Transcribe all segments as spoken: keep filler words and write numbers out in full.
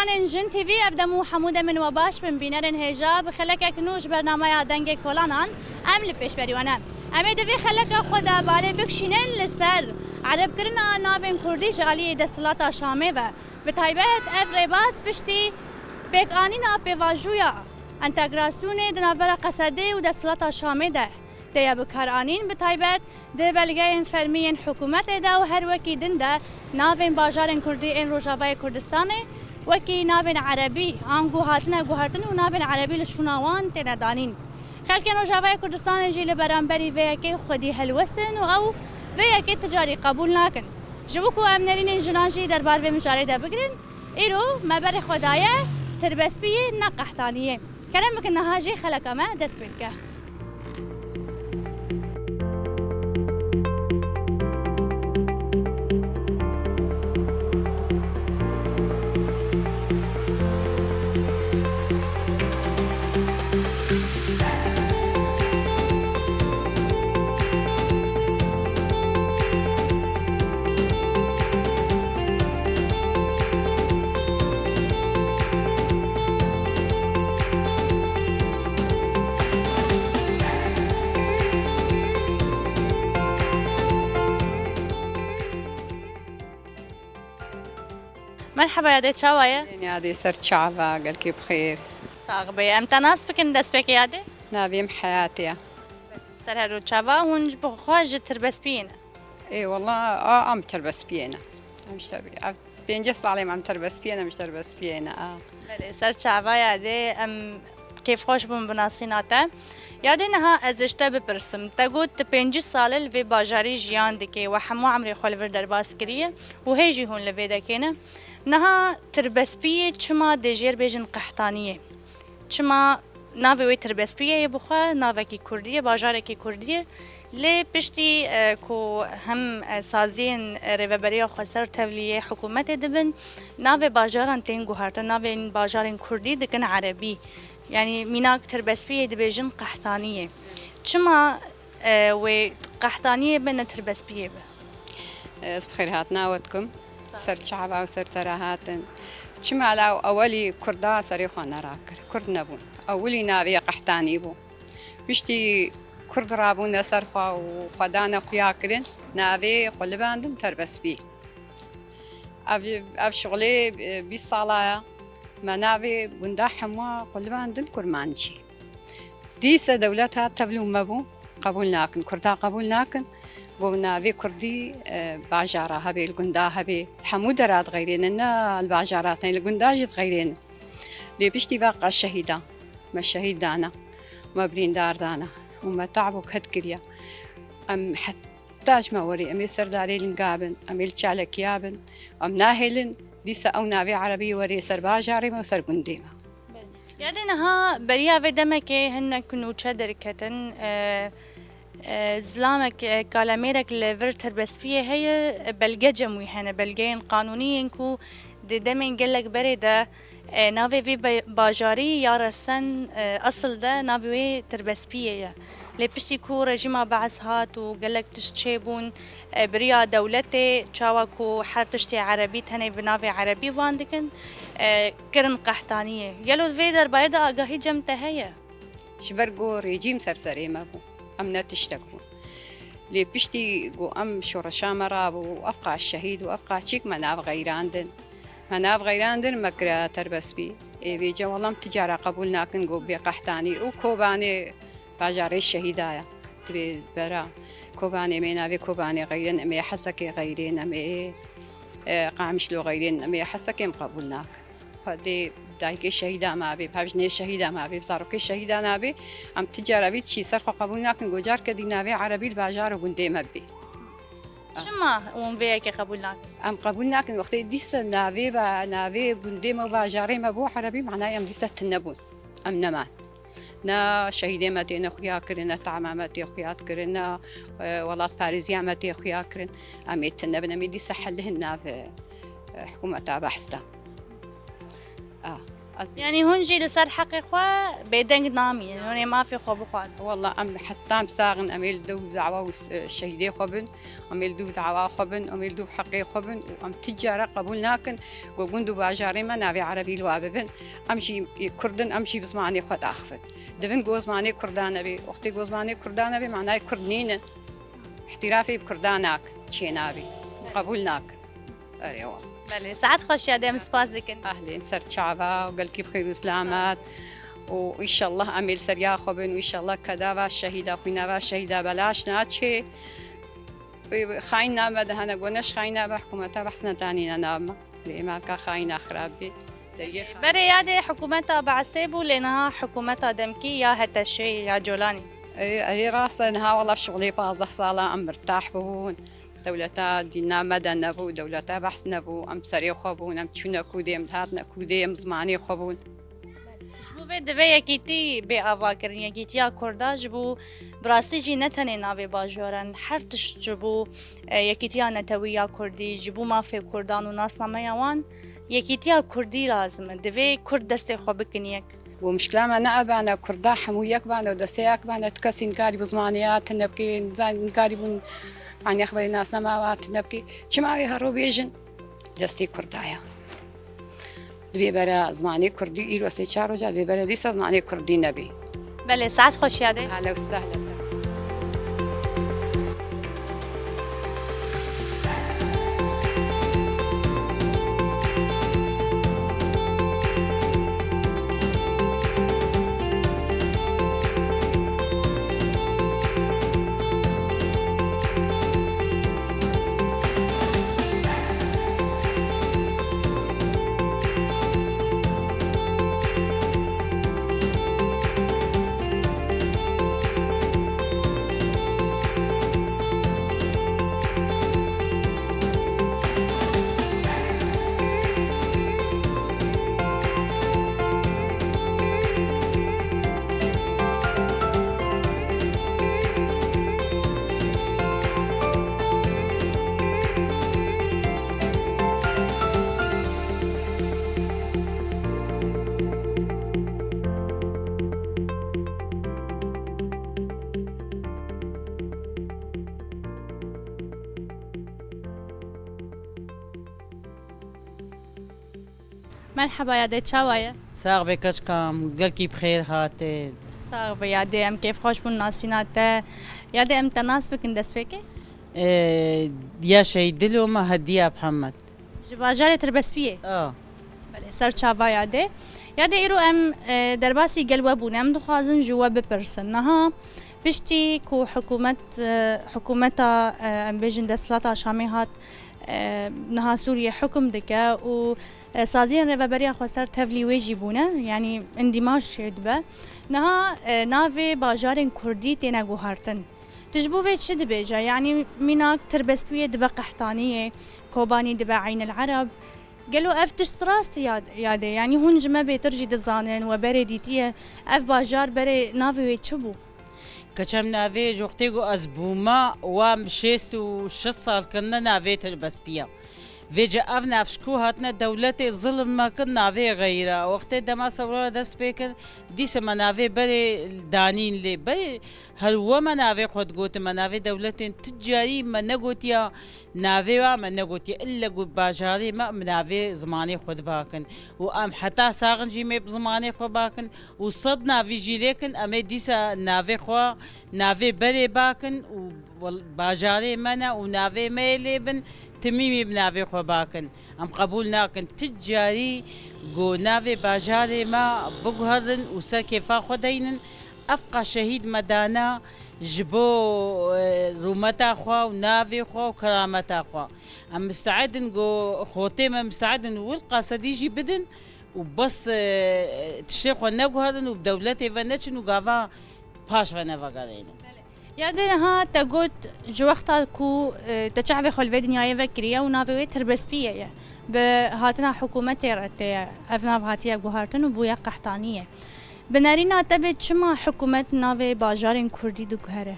Anên Jin T V, ev dem û hemû demên we baş bin. Bînerên hêja, bi xelekek nû ji bernameya Dengê Kolanan em li pêşberî we ne. Em ê di vê xeleka xwe de balê bikişînin li ser erebkirina navên kurdî ji aliyê desthilata Şamê ve. Bi taybet ev rêbaz piştî pêkanîna pêvajoya entegrasyonê di navbera Qesedê û desthilata Şamê de têye bikaranîn, bi taybet di belgeyên fermî yên hikûmetê de û her wekî din de navên bajarên kurdî ên Rojavayê Kurdistanê wekî navên erebî ango hatine guhertin û navên erebî li şûna wan têne danîn. Xelkên Rojavayê Kurdistanê jî li beramberî vê yekê xwedî helwest in û ew vê yekê ti carî qebûl nakin. Ji bo ku em nerînên jinan jî derbarê vê mijarê de bigirin, îro me berê xwe daye tirbespiyê ne qehtaniyê. Kerem bikin niha jî xeleka me dest pê dike. Merheba yadê, çawa ye? Yadê ser çava, gelkê bi xêr. Sax bê. Em te nas bikin destpêkê yadê? Navê min Heyat e. Ser her û çava hûn ji bo xwe ji tirbespiyê ne? Ê, wela, a, em tirbespiyê ne. Em ji terbi-, ev pêncî salê me em tirbespiyê ne, em ji tirbespiyê ne, a. Belê, ser çava yadê, em kêfxweş bûn bi nasîna te. Yadê niha ez ji te bipirsim. Te got tu pêncî sal e li vê bajarî jiyan dikê, we hemû emrê xwe li vir derbas kiriye û hê jî hûn li vê dekê ne. Niha tirbespiyê çima dê jêr bêjin qehtaniyê? Çima navê wê tirbespiyê ye bi xwe, navekî kurdî ye, bajarekî kurdî ye. Lê piştî, e, ku hem, e, saziyên, e, Rêveberiya Xweser tevlî yê hikûmetê dibin, navê bajaran tên guhertin, navên bajarên kurdî dikin erebî. Yanî mînak tirbespiyê dibêjin qehtaniyê. Çima, e, wê qehtaniyê be ne tirbespiyê be? Ez bi xêrhatina we dikim. Ser çava û ser sera hatin. Çima la ewelî Kurda serê xwe nerakir? Kurd nebûn. Ewilî navê qehtanî bû. Piştî Kurd rabûne ser xwe û xwe dane xuya kirin, navê qulibandin terbespî. Ev, ev şixulê, e, bîst sala ye. Me navê gunda hemû qulibandin kurmancî. Dîse dewlet hat tevlû me bû. Qebûl nakin. Kurda qebûl nakin. Got navê kurdî, e, bajara hebe, li gunda hebe. Hemû dera dixeyrêne, ne li bajara tenê, li gunda jî dixeyrêne. Lê piştî ve qas şehîda. Me şehîd dana. Me birîndar dana. Û me te'b û ked kiriye. Em heta ji me werê, em ê ser darê linga bin, em ê li çalekiya bin. Em nahêlin, dîsa ew navê erebî werê ser bajarê me û ser gundê me. Yadê niha beriya vê demekê hinek nûçe derketin, e, e, zilamek, e, kalemêrek li vir tirbespiyê heye, e, belge cem wî hene, belgeyên qanûnî yên ku di demên gelek berê de, e, navê vê be-, bajarî ya resen, e, esil de navê wê tirbespiyê ye. Lê piştî ku rejîma Be'es hat û gelek tişt çêbûn, e, biriya dewletê, çawa ku her tiştê erebî tenê bi navê erebî wan dikin, e, kirin qehtaniyê. Gelo vê derbarê de agahî cem te heye? Ji ber ku rejîm ser serê me bû, em ne tiştek bûn. Lê piştî ku em şoreşa me rabû, ev qas şehîd û ev qas çîk me nav xeyrandin. Me nav xeyrandin, me kire terbestbî. Ê vêce wela em ti cara qebûl nakin ku bê qehtanî û Kobanê bajarê şehîda ye. Divê bera Kobanê, em ê navê Kobanê xeyrin, em ê Hesekê xeyrin, em ê, e, Qamişlo xeyrin, em ê Hesekê em qebûl nakin. Xwedê dayikê şehîda me abê, pevjinê şehîda me abê, zarokê şehîda me abê, em ti cara vî çî ser xwe qebûl nakin ku carke dî navê erebî li bajar û gundê me bibê. Çima hûn vê yekê qebûl nakin? Em qebûl nakin wextê dîsa navê ba-, navê gundê me û bajarê me bû erebî, manayê em dîsa tune bûn. Em neman. Ne şehîdê me têne xuya kirin, ne tama me tê xuya kirin, ne, e, welatparêziya me tê xuya kirin. Em ê tune bin, em ê dîsa helihin nav, e, hikûmeta behs de. A. Ez Yani hûn jî li ser heqê xwe bêdeng namînin, hûn ê mafê xwe bixwazin. Wallah, em heta em sax in, em ê li dû dawa û s-, şehîdê xwe bin, em ê li dû dawa xwe bin, em ê li dû heqê xwe bin û em ti cara qebûl nakin ku gund û bajarê me navê erebî li wa bibin. Em jî Kurd in, em jî bi zimanê xwe diaxivin. Divin ku zimanê Kurdan nebê, wextê ku zimanê Kurdan nebê, manayê Kurd nînin. Îhtirafê bi Kurdan nakin, çênabî. Qebûl nakin. Erê, wa. Belê, saet xweş ya, em spas dikin. Ehlên, ser çava û gelkî bi xêr û selamet. Û înşallah em ê li ser ya xwe bin û înşallah keda va şehîda, xwîna va şehîda belaş naçê. Û xayîn name de hene, go neş xayîna be hikûmeta behs netanîne name. Lê ême ka xayîna xirab bê. Deriyê xayîn. Berê yadê hikûmeta Be'sê bû, lê niha hikûmeta demkî ya H T Ş'ê ya Colanî. Ê, erê rast e, niha wela şixulê pazdeh sala em mirtah bûn. Dewleta dîna me de nebû, dewleta behs nebû, em serê xwe bûn, em çûne kûdê, em dihatine kûdê, em zimanê xwe bûn. Ji bo vê divê yekîtî bê avakirin, yekîtiya Kurda ji bo bi rastî jî ne tenê navê bajaran, her tişt ji bo, e, yekîtiya netewî ya Kurdî, ji bo mafê Kurdan û nasnameya wan, yekîtiya Kurdî lazim e. Divê Kurd destê xwe bikin yek. Û mişkila me ne ev bane, Kurda hemû yek bane û destê yek bane, tu kesî nikarî bi zimanê ya tune bikê, nikarî bûn, yanî xeberê nasnama wa tune bikê. Çima wê hero bêjin? Destê Kurda ya. Divê bere zimanê Kurdî, îro sê çar roja divê bere dîsa zimanê Kurdî nebî. Belê, saet xweş yadê. Ehlen û sehlen ser. Merheba yadê, çawa ye? Sax be keçkam, gelkî bi xêr hatê. Sax be yadê, em kêfxweş bûn nasîna te. Yadê, em te nas bikin destpêkê? Ee, ya Şehîd Dilo, me Hediya Mihemed. Ji bajarê Tirbespiyê? A. Belê, ser çava yadê. Yadê, îro em, e, derbasî gel we bûne, em dixwazin ji we bipirsin. Niha piştî ku hikûmet, e, hikûmeta, e, em bêjin desthilata Şamê hat, e, niha Sûriyê hukm dike û, e, saziyên Rêveberiya Xweser tevlî wê jî bûne, yanî îndîmaj çêdibe. Niha, e, navê bajarên Kurdî têne guhertin. Tu ji bo vê çi dibêje? Yanî mînak Tirbespiyê dibe Qehtaniyê, Kobanî dibe Eynil Ereb. Gelo ev tişt rast e ya, yadê? Yanî hûn ji me bêtir jî dizanin, we berê dîtiye. Ev bajar berê navê wê çi bû? Keçem navê ji wextê ku ez bûme, wa şêst û şeş sal kirine navê Tirbespiya. Vêce ev nav ji ku hatine dewletê zilm me kir navê xeyra. Wextê dema sewra dest pê kir, dîse me navê berê danîn lê. Berê her we me navê xwe digotin, me navê dewletên ti carî me negotiya, navê wa me negotiye. Îlle ku bajarê me, em navê zimanê xwe dibakin. Û em heta saxin jî mê bi zimanê xwe bakin. Û sed navî jî lêkin, em ê dîsa navê xwe, navê berê bakin û wel-, bajarê me ne û navê me yê lê bin, timîmî bi navê xwe bakin. Em qebûl nakin. Ti carî ku navê bajarê me biguherin û ser kêfa xwe deynin, ev qa şehîd me dana ji bo, e, rûmeta xwe û navê xwe û kerameta xwe. Em misteedin ku xotê me misteedin wil qasedî jî bidin û bes, e, tiştê xwe neguherin û bi dewletê ve neçin û gava paş ve nevegerînin. Ya de niha te got, ji wexta ku, e, te çavê xwe li vê dinyayê vekiriye û navê wê Tirbespiyê ye. Bi hatina hikûmetê re tê ev nav hatiye guhertin û bûye Qehtaniyê. Bi nerîna te bê çima hikûmet navê bajarên Kurdî diguhere?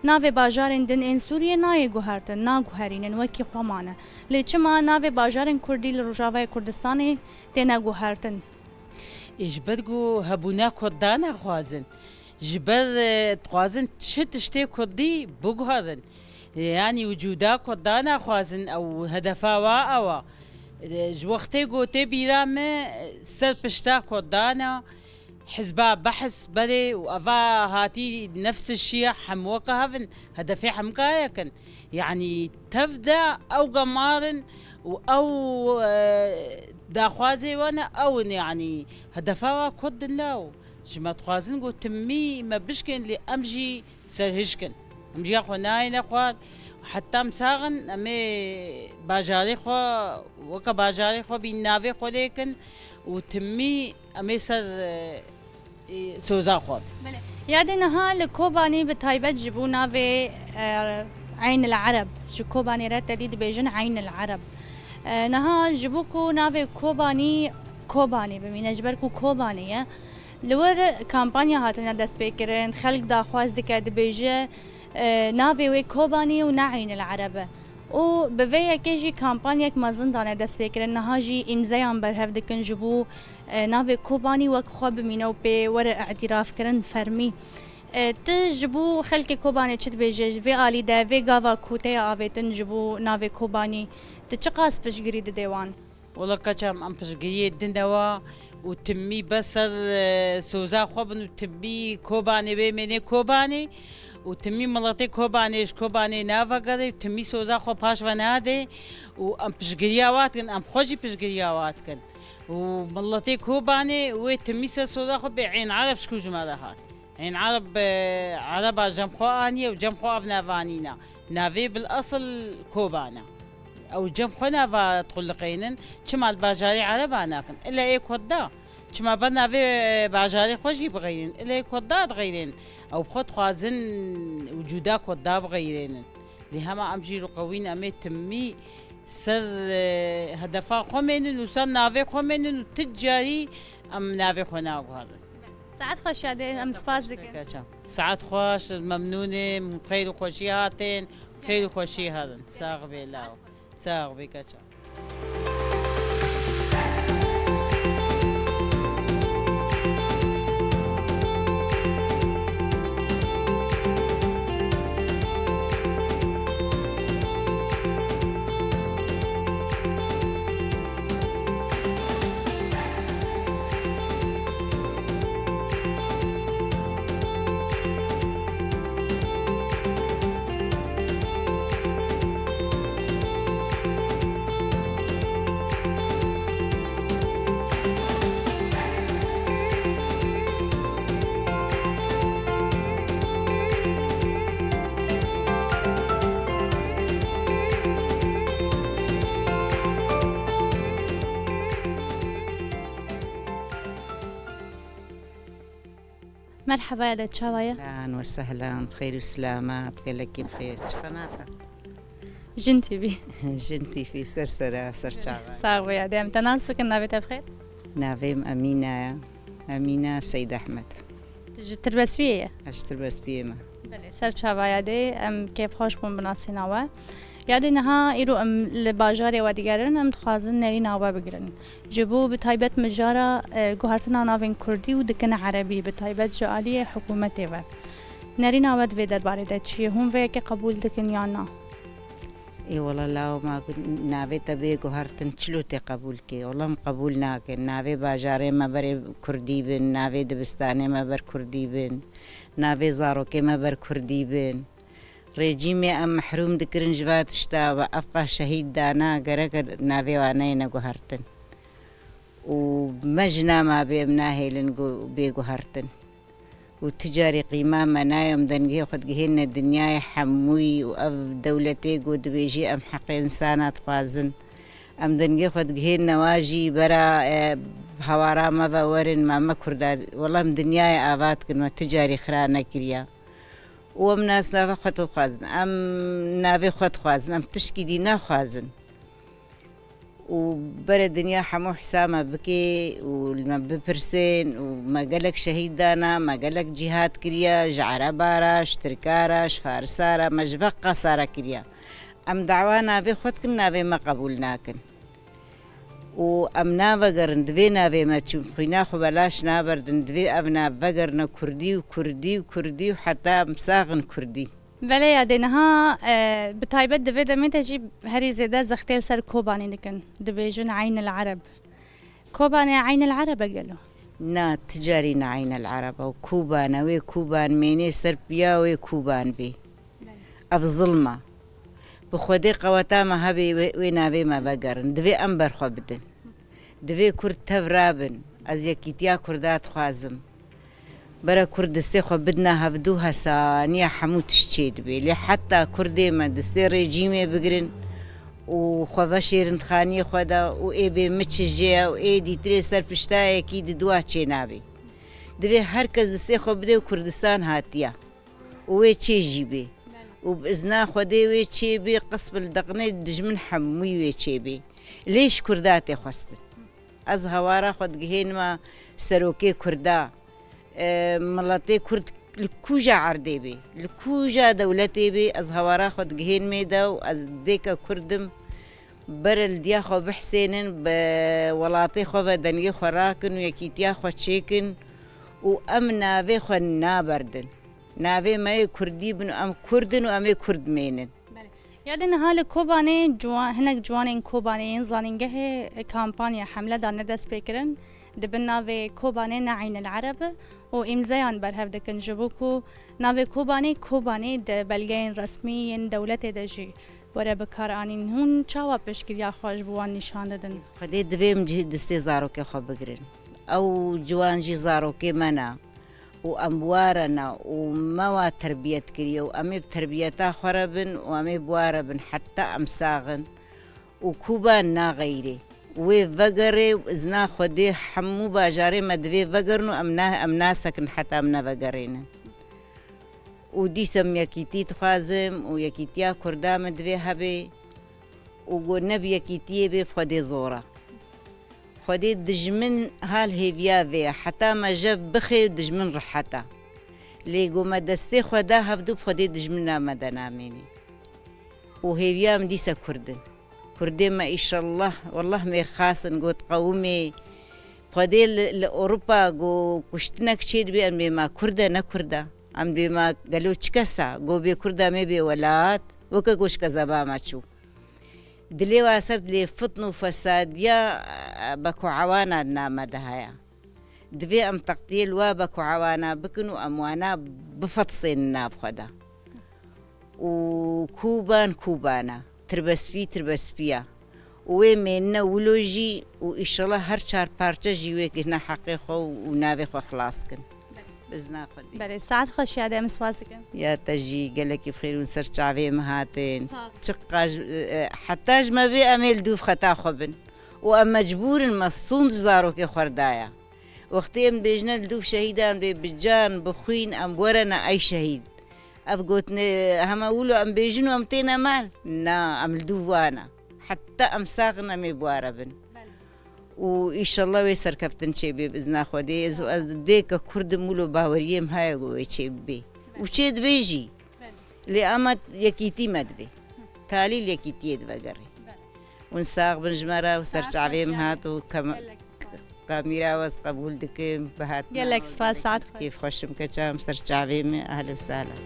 Navê bajarên din ên Sûriyê nayê guhertin, naguherînin, wekî xwe mane. Lê çima navê bajarên Kurdî li Rojavayê Kurdistanê têne guhertin? Ê ji ber ku hebûna Kurda naxwazin. Ji ber, e, dixwazin çi tiştê Kurdî biguherin. Yanî wicûda Kurda naxwazin, ew hedefa wa ew a. E, ji wextê ku tê bîra me, e, ser pişta Kurdan e, hizba Behs berê û eva hatî nefs şiya hem weke hev in, hedefê hemka yek in. Yanî tev de ew gemar in û ew, e, daxwazê we ne ew in, yanî hedefa we Kurd in ne ew. Ji me dixwazin ku timî me bişkên lê em jî serhişk in. Em jî ya xwe nayêne xwar. Heta em sax in, em ê bajarê xwe weke bajarê xwe bîn navê xwe lê kin û timî em ê ser, e, e, soza xwe bin. Belê. Yadê niha li Kobanî bi taybet ji bo navê, e, Eyn el Ereb, ji Kobanê re tedî dibêjin Eyn el Ereb. E, niha ji bo ku navê Kobanî Kobanê bimîne, ji ber ku Kobanê ye, li wir kampanya hatine destpêkirin, xelk daxwaz dike, dibêje, e, navê wê Kobanî û ne Eyn el Ereb e. Û bi vê yekê jî kampanyek mezin dane destpêkirin. Niha jî îmzeyan berhev dikin ji bo, e, navê Kobanî wek xwe bimîne û pê were îtîrafkirin fermî. E, tu ji bo xelkê Kobanê çi dibêje? Ji vê alî de, vê gava ku te ye avêtin ji bo navê Kobanî, tu çiqas piştgirî didê wan? Wela keça min, em piştgiriyê dine wa û timî bes ser, e, soza xwe bin û timî Kobanê bê mênê Kobanê û timî miletê Kobanê ji Kobanê navegere û timî soza xwe paş ve nade û em piştgiriya wa dikin, em xwe jî piştgiriya wa dikin û miletê Kobanê wê timî ser soza xwe bê Eyn Ereb ji ku ji me re hat. Eyn Ereb, e, Ereba cem xwe aniye û cem xwe ev nav anîne. Navê bil esil Koban e. Ew cem xwe nava dixuliqînin, çima li bajarê Ereba nakin? Illa ê Kurda. Çima ber navê, e, bajarê xwe jî bixeyrin? Illa ê Kurda dixeyrin. Ew bi xwe dixwazin wicûda Kurda bixeyrînin. Lê hema em jî rûqewîn, em ê timî ser, e, hedefa xwe mênin û ser navê xwe mênin û ti carî em navê xwe naguherin. Saet xweş ya dê, em spas dikin. Saet xweş, memnûn im, xeyr û xweşî hatin, xeyr û xweşî herin. Sax bê law. Sax bê keça. Merheba, yade çawa ye? Ehlen we sehlen, bi xêr û silamet, gelekî bi xêr. Çi qenata? Jin T V. Jin T V, ser sera, ser çava. Sax be, yade. Em te nas bikin, navê te bi xêr? Navê min Emîne ye. Emîne Seyd Ehmed. Tu ji Tirbespiyê ye? Ez ji Tirbespiyê me. Belê, ser çava yade, em kêfxweş bûn bi nasîna we. Yadê niha îro em li bajarê we digerin, em dixwazin nerîna we bigirin. Ji bo bi taybet mijara, e, guhertina navên kurdî û dikin erebî, bi taybet ji aliyê hikûmetê ve. Nerîna we di vê derbarê de çi ye? Hûn vê yekê qebûl dikin yan na? Ê wela law ma got navê te bê guhertin, çilo tê qebûl kê? Wela em qebûl nakin. Navê bajarê me berê kurdî bin, navê dibistanê me ber kurdî bin, navê zarokê me ber kurdî bin. Rejîmê em mehrûm dikirin ji va tişta ve, ev qas şehîd dana, gerek e navê wan neyne guhertin. Û me jina mabê em nahêlin gu-, bê guhertin. Û ti carî qîma me nayê, em dengê xwe digihêne dinyayê hemûyî û ev dewletê ku dibêjî em heqê însana dixwazin. Em dengê xwe digihêne wa jî bera, e, hawara me ve werin, ma me Kurda, wela em dinyayê ava dikin, me ti carî xira nekiriya. Û em nasnava xwe dixwazin, em navê xwe dixwazin, em tişkî dî naxwazin. Û bere dinya hemû hisa me bikê û li me bipirsên û me gelek şehîd dana, me gelek cîhad kiriye, ji Ereba re, ji Tirka re, ji Farisa re, me ji veqasa re kiriye. Em dawa navê xwe dikin, navê me qebûl nakin. û em navegerin, divê navê me çûn, xwîna xwe belaş naberdin, divê ev nav vegerine kurdî û kurdî û kurdî û heta em saxin kurdî. Belê ya dê niha, e, bi taybet di vê demê de jî herî zêde zextê li ser Kobanê dikin. Dibêjin Eynil Ereb. Kobanê Eynil Ereb e gelo? Na, ti carî ne Eynil Ereb e. Koban e, wê Koban mênê ser piya wê Koban bê. Ev zilm e. Bi Xwedê qeweta me hebê wê, wê navê me vegerin. Divê em berxwe bidin. Divê Kurd tev rabin. Ez yekîtiya Kurda dixwazim. Bere Kurd distê xwe bidine hevdû, hesaniya hemû tişt çêdibê. Lê heta Kurdê me distê rejîmê bigirin û xwe veşêrin di xaniyê xwe de û ê bê miçijê ye û ê dîtirê ser piştayekî di dua çênabê. Divê her kes distê xwe bidê û Kurdistan hatiye. Û wê çê jî bê. Û bi izna Xwedê wê çê bê, qism li deqnê dijmin hemûyî wê çê bê. Lê ji Kurda tê xwestin. Ez hewara xwe digihênime serokê Kurda, e, miletê Kurd li kûja erdê bê, li kûja dewletê bê, ez hewara xwe digihênimê de û ez dêke Kurd im. Bere li diya xwe bihsênin, bi welatê xwe ve dengê xwe rakin û yekîtiya xwe çêkin û em navê xwe naberdin. Navê me yê Kurdî bin û em Kurd in û em ê Kurd mênin. Belê. Ya dê niha li Kobanê ciwan, hinek ciwanên Kobanê yên zanîngehê kampanya hemle dane destpêkirin, dibin navê Kobanê ne Eynil Ereb û îmzeyan berhev dikin ji bo ku navê Kobanê, Kobanê di belgeyên resmî yên dewletê de jî were bikaranîn. Hûn çawa piştgiriya xwe ji bo wan nîşan didin? Xwedê divê em cih distê zarokê xwe bigirin. Ew ciwan jî zarokê me ne û em bi wa re ne û me wa terbiyet kiriye û em ê bi terbiyeta xwe re bin û em ê bi wa re bin heta em sax in û Kuban naxeyirê. Wê vegerê û izna Xwedê hemû bajarê me divê vegerin û em na-, em nasekin heta em nevegerênin. Û dîsa em yekîtî dixwazim û yekîtiya Kurda me divê hebe û ku ne bi yekîtiyê bê bi Xwedê zor e. Xwedê dijmin hal hêviya vê ye. Heta me jev bixê dijmin rihet e. Lê ku me destê xwe da hevdû bi Xwedê dijmina me de namênê. Û hêviya em dîsa Kurd in. Kurdê me îşellah, wellah mêrxas in, got qewimê. Xwedê li, li Ewropa ku kuştinek çêdibe em bê ma Kurd e ne Kurd e. Em bê ma gelo çi kes e? Go bê Kurd e em ê bê welat. Weke ku ji kezeba me çû. Dilê wa ser dilê fitn û fesadiya, e, beko ewana di nav me de heye. Divê em teqtiyê li wa beko ewana bikin û em wana bifetisênin nav xwe de. Û Kuban Kuban e, tirbespî tirbespî ye. Û wê mênine wilo jî û îşellah her çar parçe jî wê gihne heqê xwe û navê xwe xilas kin. Bi izna Xwedê. Belê, saet xweş ya dê em spas dikin. Ya te jî gelekî bi xêr hûn ser çavê min hatin. Sağ ol. Çiqas, e, heta ji me bê em ê li dûv xeta xwe bin. Û em mecbûr in, me sûnd ji zarokê xwe re daye. Wextê em dibêjine li dûv şehîdan bê bi can, bi xwîn, em werene ey şehîd. Ev gotinê hema wilo em bêjin û em têne mal. Na, em li dûv wan e. Heta em sax in em ê bi wa re bin. Belê. Û îşellah wê serkeftin çêbê bi izna Xwedê. Ez, belê, ez dêke Kurd im wilo baweriyê min heye ku wê çêbibe. Belê. Û çêdibe jî. Belê. Lê ama yekîtî me divê. Talî li yekîtiyê divegerê. Belê. Hûn sax bin ji me re û ser çavê min hat û kam-, gelek spas. Kamîra we ez qebûl dikim, bi hatina we gelek spas, saet xweş. Kêf xweşim keça em ser çavê min, ehlen û sehlen.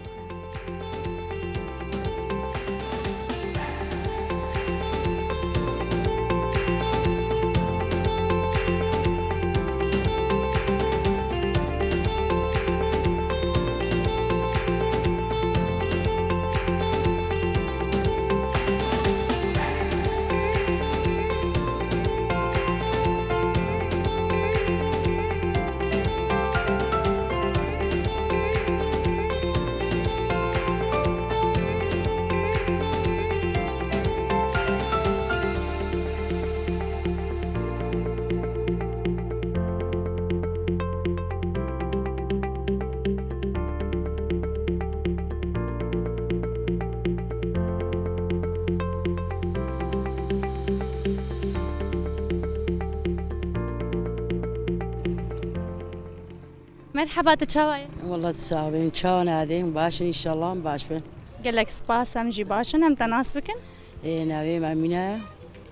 Merheba, tu çawa yî? Wela tu sax bî, çawa ne dê? Baş in, înşallah baş bin. Gelek spas, em jî baş in, em te nas bikin. Ê, navê me Emîne ye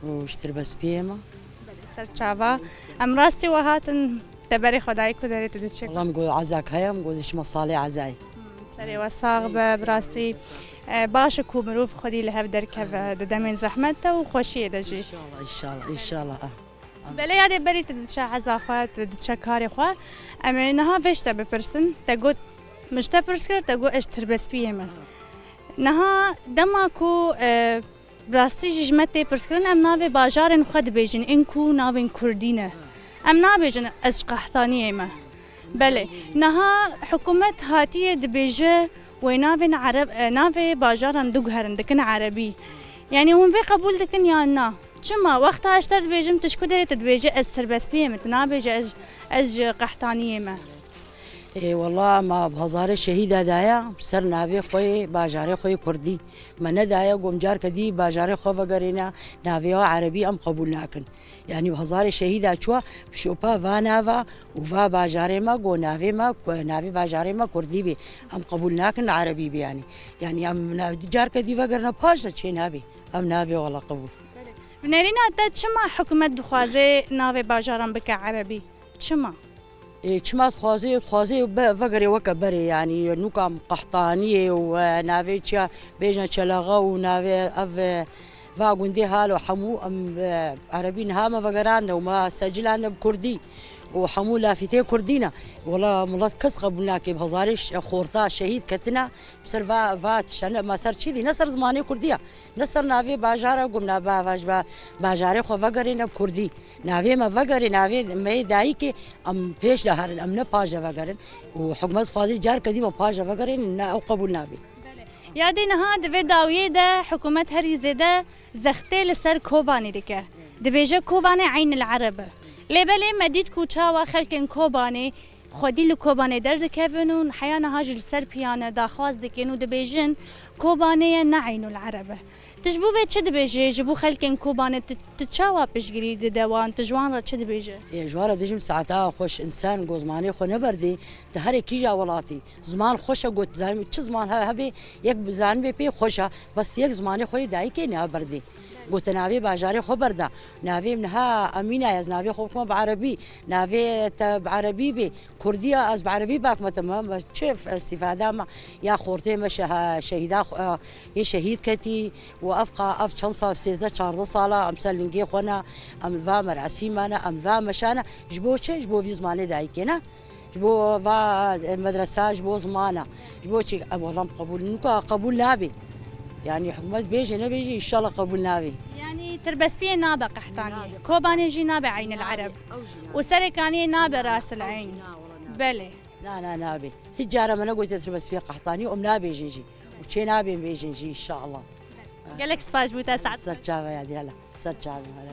û ji Tirbespiyê me. Ser çava. Em rastî we hatin te berê xwe dayî ku derê tu diçe. Wala min got ezak heye, min got ji me salê ezayî. Serê we sax be, bi rastî, e, baş e ku mirov xwedî li hev derkeve di demên zehmet de û xweşiyê de jî. Înşallah, înşallah, înşallah. Belê yadê berî tu diçe eza xwe, tu diçe karê xwe. Em ê niha vê ji te bipirsin. Te got, min ji te pirs kir, te got ez ji Tirbespiyê me. Niha dema ku, e, bi rastî jî ji me tê pirskirin, em navê bajarên xwe dibêjin, in ku navên kurdî ne. Em nabêjin ez ji Qehtaniyê me. Belê. Niha hikûmet hatiye dibêje wê navên ereb, e, navê bajaran diguherin, dikin erebî. Yanî hûn vê qebûl dikin yan na? Çima? Wexta ez ji te dibêjim, tu ji ku derê, tu dibêje ez Tirbespiyê me, tu nabêje ez, ez ji Qehtaniyê me. Ê, wela me bi hezarê şehîda daye, bi ser navê xwe yê, bajarê xwe yê kurdî. Me nedaye, got carke dî bajarê xwe vegerêne, navê xwe erebî em qebûl nakin. Yanî bi hezarê şehîda çûwa, bi şopa va nava û va bajarê me, got navê me, ku-, navê bajarê me kurdî bê. Em qebûl nakin erebî bê yanî. Yanî em nav-, carke dî vegerine paş de çê nabê. Em nabê wela qebûl. Bi nerîna te çima hikûmet dixwaze navê bajaran bike erebî? Çima? Ê, çima dixwaze, dixwaze be-, vegerê weke berê, yanî nûka em Qehtaniyê û, e, navê çiya bêjne Çelaxa û navê ev, e, va gundê halo hemû em, e, erebî niha me vegerande û me secilande bi kurdî û hemû lafîtê kurdî ne. Wela milet kes qebûl nake, bi hezarê ş-, xorta şehîd ketine, bi ser va, va tiştane, me ser çî dî, ne ser zimanê kurdî ya. Ne ser navê bajara gum, na ba-, vaj-, ba-, bajarê xwe vegerê ne bi kurdî. Navê me vegerê, navê me yê dayikê, em pêş de herin, em ne paş de vegerin. Û hikûmet dixwaze carke dî me paş de vegerê, ne ew qebûl nabê. Belê. Ya dê niha di vê dawiyê de hikûmet herî zêde zextê li ser Kobanê dike. Dibêje Kobanê Eynil Ereb e. Lê belê me dît ku çawa xelkên Kobanê xwedî li Kobanê derdikevin û heya niha jî li ser piyane daxwaz dikin û dibêjin Kobanê ye ne Eynul Ereb e. Tu ji bo vê çi dibêjî? Ji bo xelkên Kobanê tu, tu çawa piştgirî dide wan? Tu ji wan re çi dibêjî? Ê, ji wan re dibêjim saeta xweş, însan ku zimanê xwe neberdê, tu herê kîja welatî. Ziman xweş e, got zanî çi ziman he-, hebê, yek bizanibê pê xweş e, bes yek zimanê xwe yê dayikê neberdê. Got te navê bajarê xwe berda. Navê min ha Emîna ye, ez navê xwe bikime bi erebî. Navê te bi erebî bê. Kurdiya ez bi erebî bakme te me, me çi f-, îstîfada me ya xortê me şeha-, şehîda xwe, yê şehîd ketî û ev qa-, ev çend sal, sêzdeh çardeh sala em ser lingê xwe ne, em va merasîma ne, em va meşa ne. Ji bo çi? Ji bo vî zimanê dayikê ne. Ji bo va, e, medresa, ji bo zimana, ji bo çi? Em wela em qebûl, nûka qebûl nabê. Yanî hikûmet bêje nebêje, înşallah qebûl nabê. Yanî Tirbespiyê nabe Qehtaniyê. Nabe. Kobanê jî nabe Eynil Ereb. Ew jî nabe. Û Serê Kaniyê nabe Ras el Eyn. Ew jî na, wela nabe. Belê. Na, na, nabe. Ti cara me negote Tirbespiyê Qehtaniyê, em nabêjin jî. Û çê nabên bêjin jî, înşallah. Gelek spas ji bo te, saet. Ser çava ya, diyala. Ser çavê me re.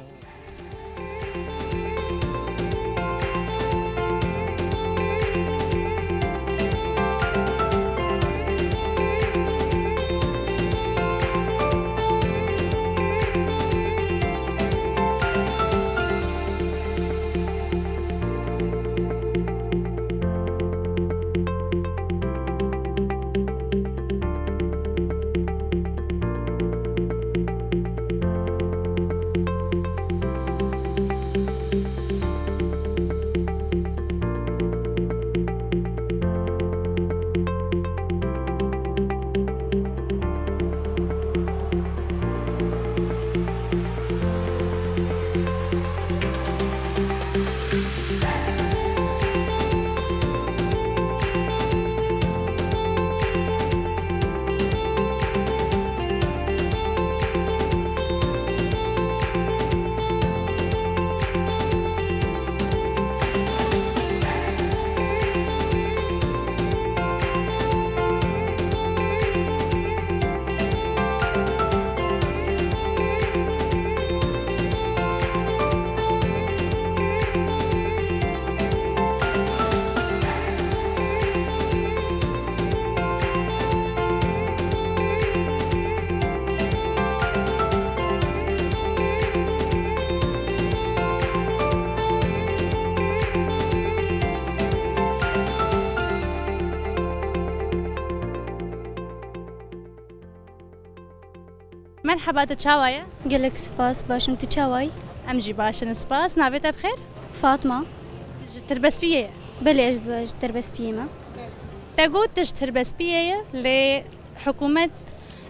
Merheba, tu çawa ye? Gelek spas, baş im, tu çawa yî? Em jî baş in, spas. Navê te bi xêr? Fatma. Ji Tirbespiyê ye? Belê, ez bi-, ji Tirbespiyê me. Te got tu ji Tirbespiyê ye, lê hikûmet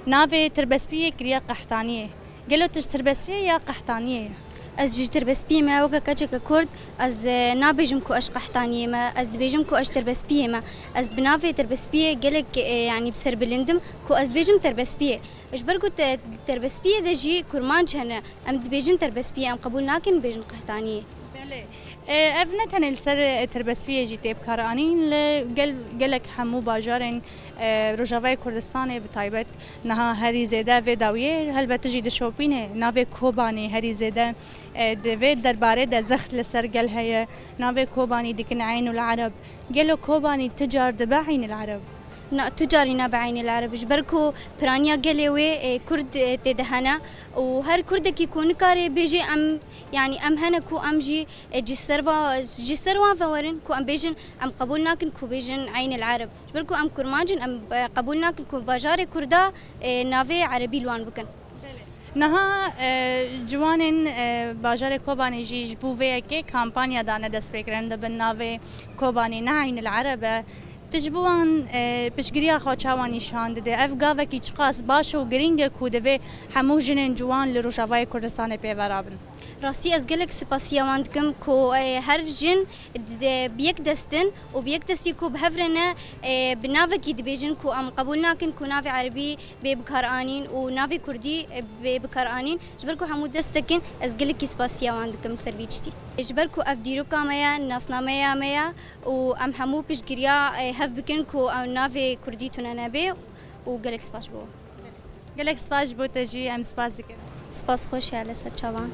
navê Tirbespiyê kiriye Qehtaniyê. Gelo tu ji Tirbespiyê ya Qehtaniyê ye? Ez ji Tirbespiyê me, weke keçeke Kurd, ez, e, nabêjim ku ez ji Qehtaniyê me, ez dibêjim ku ez ji Tirbespiyê me. Ez bi navê Tirbespiyê gelek, e, yanî bi serbilind im ku ez dibêjim Tirbespiyê. Ji ber ku te-, Tirbespiyê de jî kurmanc hene, em dibêjin Tirbespiyê, em qebûl nakin bêjin Qehtaniyê. Belê. E, ev ne tenê li ser, e, Tirbespiyê jî tê bikaranîn, li gel-, gelek hemû bajarên, e, Rojavayê Kurdistanê bi taybet niha herî zêde vê dawiyê, helbet tu jî dişopînê navê Kobanê herî zêde, e, di vê derbarê de zext li ser gel heye. Navê Kobanî dikin Eynul Ereb. Gelo Kobanî tu car dibe Eynil Ereb? Na, tu carî nabe Eynil Ereb, ji ber ku piraniya gelê wê, e, Kurd, e, tê de hene û her Kurdekî ku nikare bêjê em, yanî em hene ku em jî, e, ji ser va-, ji ser wan ve werin ku em bêjin, em qebûl nakin ku bêjin Eynil Ereb. Ji ber ku em kurmanc in, em, e, qebûl nakin ku bajarê Kurda, e, navê Erebî li wan bikin. Niha, e, ciwanên, e, bajarê Kobanê jî ji bo vê yekê kampanya dane destpêkirin, dibin navê Kobanê ne Eynil Ereb e. Tu ji bo wan, e, piştgiriya xwe çawa nîşan dide? Ev gavekî çiqas baş û girîng e ku divê hemû jinên ciwan li Rojavayê Kurdistanê pê ve rabin? Rastî ez gelek spasiya wan dikim ku, e, her jin di-, bi yek dest in û bi yek destî ku bi hev re ne, e, bi navekî dibêjin ku em qebûl nakin ku navê Erebî bê bikaranîn û navê Kurdî, e, bê bikaranîn. Ji ber ku hemû dest dikin, ez gelekî spasiya wan dikim ser vî tiştî. Ji ber ku ev dîroka me ye, nasnameya me ye û em hemû piştgiriya, e, hev bikin ku ew navê Kurdî tune nebe û gelek spas ji bo wan. Gelek spas ji bo te jî, em spas dikin. Spas xweş e li ser çavan.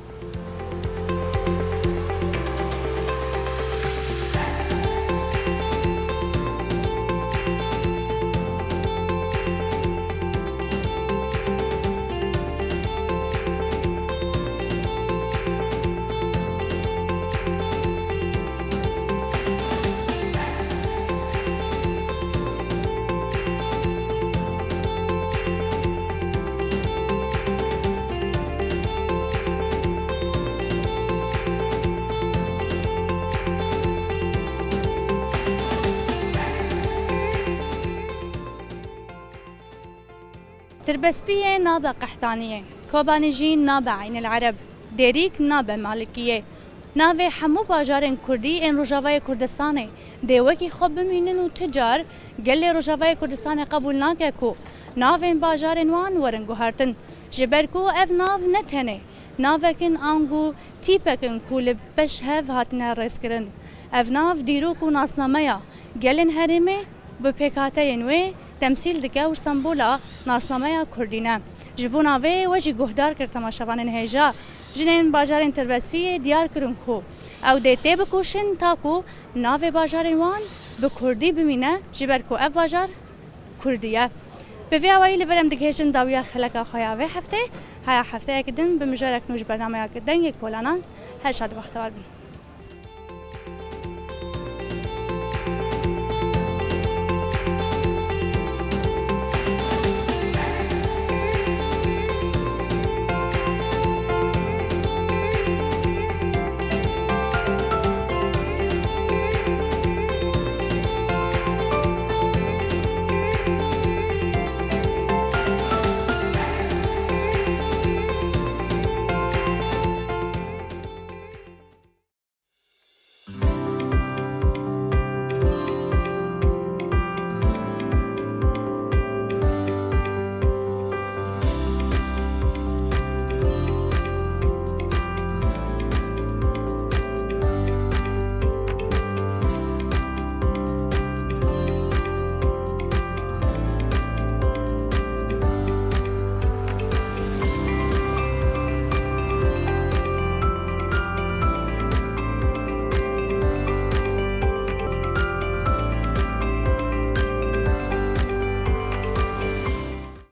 Tirbespiyê nabe Qehtaniyê, Kobanê jî nabe Eynil Ereb, Dêrîk nabe Malikiyê. Navê hemû bajarên Kurdî ên Rojavayê Kurdistanê dê wekî xwe bimînin û ti car gelê Rojavayê Kurdistanê qebûl nake ku navên bajarên wan werin guhertin. Ji ber ku ev nav ne tenê navek in ango tîpek in ku li pêş hev hatine rêzkirin. Ev nav dîrok û nasnameya gelên herêmê bi pêkhateyên wê temsîl dike û sembola nasnameya Kurdî ne. Ji bona vê we jî guhdar kir temaşevanên hêja. Jinên bajarên Tirbespiyê diyar kirin ku ew dê têbikoşin ta ku navê bajarên wan bi Kurdî bimîne, ji ber ku ev bajar Kurdî ye. Bi vê awayî li vir em digihêjin dawiya xeleka xwe ya vê heftê. Heya hefteyek din bi mijarek nû ji bernameyek Dengê Kolanan. Her şad û bextewar bin.